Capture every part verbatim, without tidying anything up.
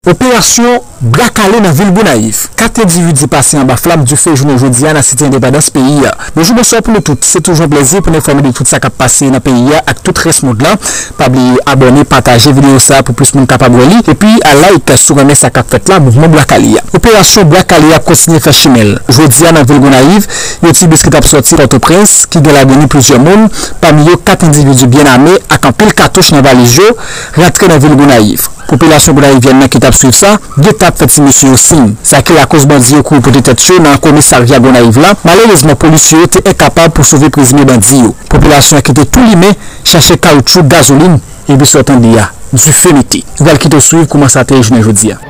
Operasyon Bwa Kale nan vil Gonayiv. Kat endividi pase anba flam dife jounen jodi a nan Site Endepandans peyi a. Bonjou, bonswa pou nou tout. Se toujou yon plezi pou n enfòme de tout sa k ap pase nan peyi a ak tout rès mond lan. Pa bliye abòne, pataje videyo sa a pou plis moun kapab wè li. Epi a like si w renmen sa k ap fèt la, mouvman Bwa Kale a. Operasyon Bwa Kale ap kontinye fè chimen l. Jodi a nan vil Gonayiv, yon ti bis ki t ap sòti Pòtoprens, ki gen ladan li plizyè moun, pami yo kat endividi byen ame ak anpil katouch nan valiz yo, rantre nan vil Gonayiv. Popilasyon gonayivyèn nan ki t ap swiv sa, gentan ap fè ti mesye yo siy. Sa ki lakoz bandi yo kouri pote tèt yo nan komisarya Gonayiv la. Malerezman, polisye yo te enkapab pou sove prezime bandi yo. Popilasyon an ki te tou limen, chache kawoutchou, gazolin, epi sa w tande a, dife mete. Nou pral kite w swiv kouman sa te ye jounen jodi a.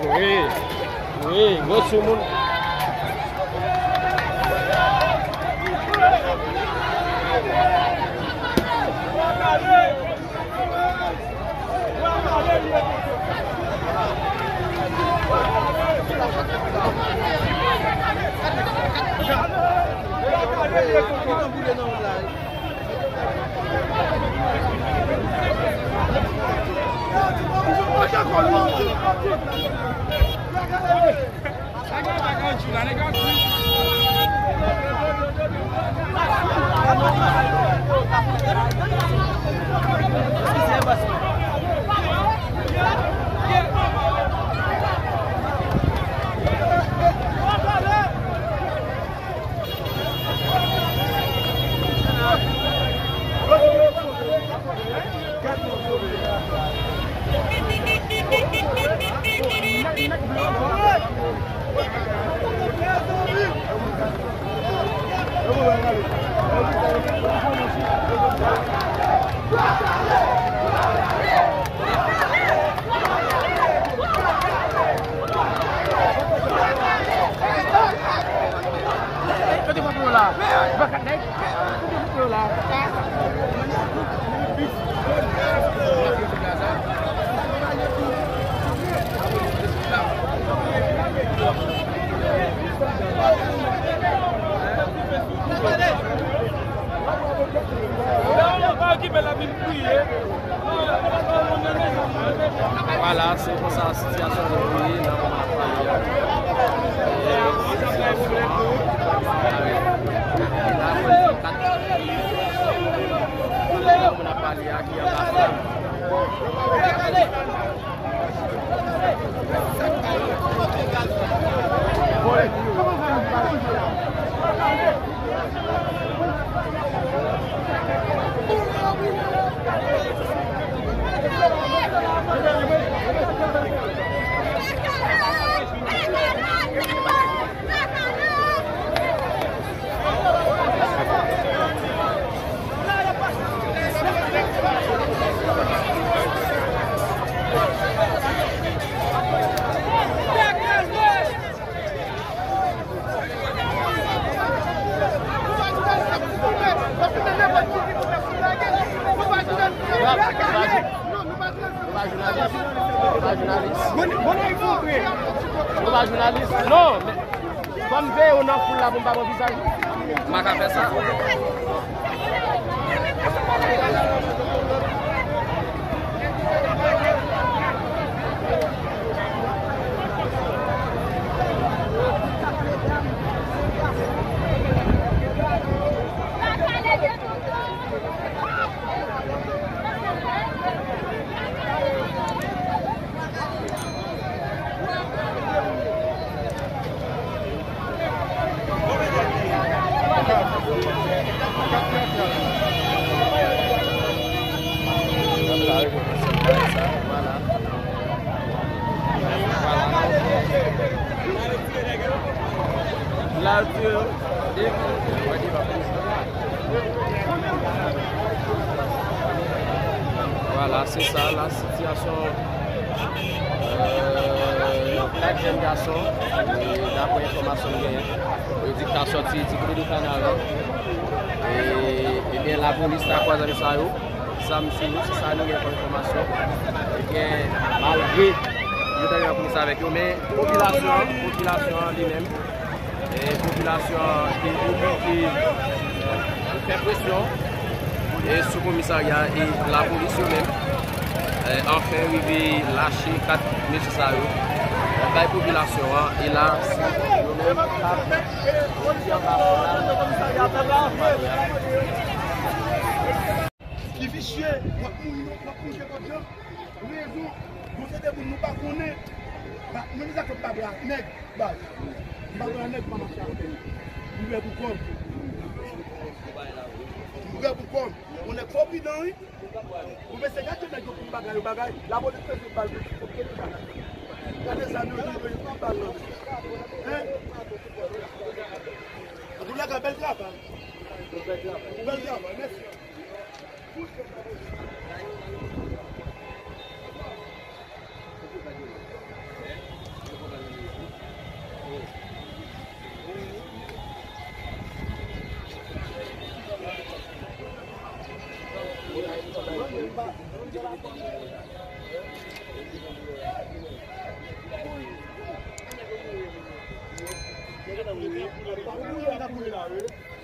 Wi, wi, gwo timoun. Vwala, se konsa sitiyasyon an ye nan moman n ap pale a. E, sitiyasyon an, la, mwen di kat moun ap pale a ki anba flam. Jounalis, non, men fò m veye w nan foul la pou m pa pran vizaj ou. M pa ka fè sa. Vwala, se sa, la sitiyasyon, euh, kèk jèn gason, e daprè enfòmasyon m genyen, yo di k ta sòti ti kote de Kanaran. E, ebyen, lapolis ta kwaze avèk sa yo. Sa m sou nou, se sa nou gen kòm enfòmasyon. Ebyen, malgre yo ta gen lapolis avèk yo, men popilasyon an, popilasyon an li menm, e popilasyon an te oblije fè presyon e sou komisarya e lapolis yo menm, e, anfen rive lache kat mesye sa yo, e, bay popilasyon an, e la, yo menm k ap Ki visye, w ap mouri, w ap mouri nenpòt jan. Rezon, gon seri de moun nou pa konnen. Ba, mwen, sa ke m pa pran nèg, baz. M pa pran nèg, m pa mache avèk nèg. M vle pou kò m. M vle pou kò m. Yon nèg fò pridan, wi. Ou mesye gade nèg yo pou bagay, yo bagay. Lapolis peze bal, pou peze bagay. Gade zam yo, yo, yo, yo, bal nan men. Hein? Antoulèka, bèl travay. Bèl travay, mèsi.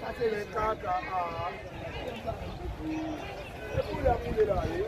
Sa se lè kaka a. Se pou lè pou lè la ye.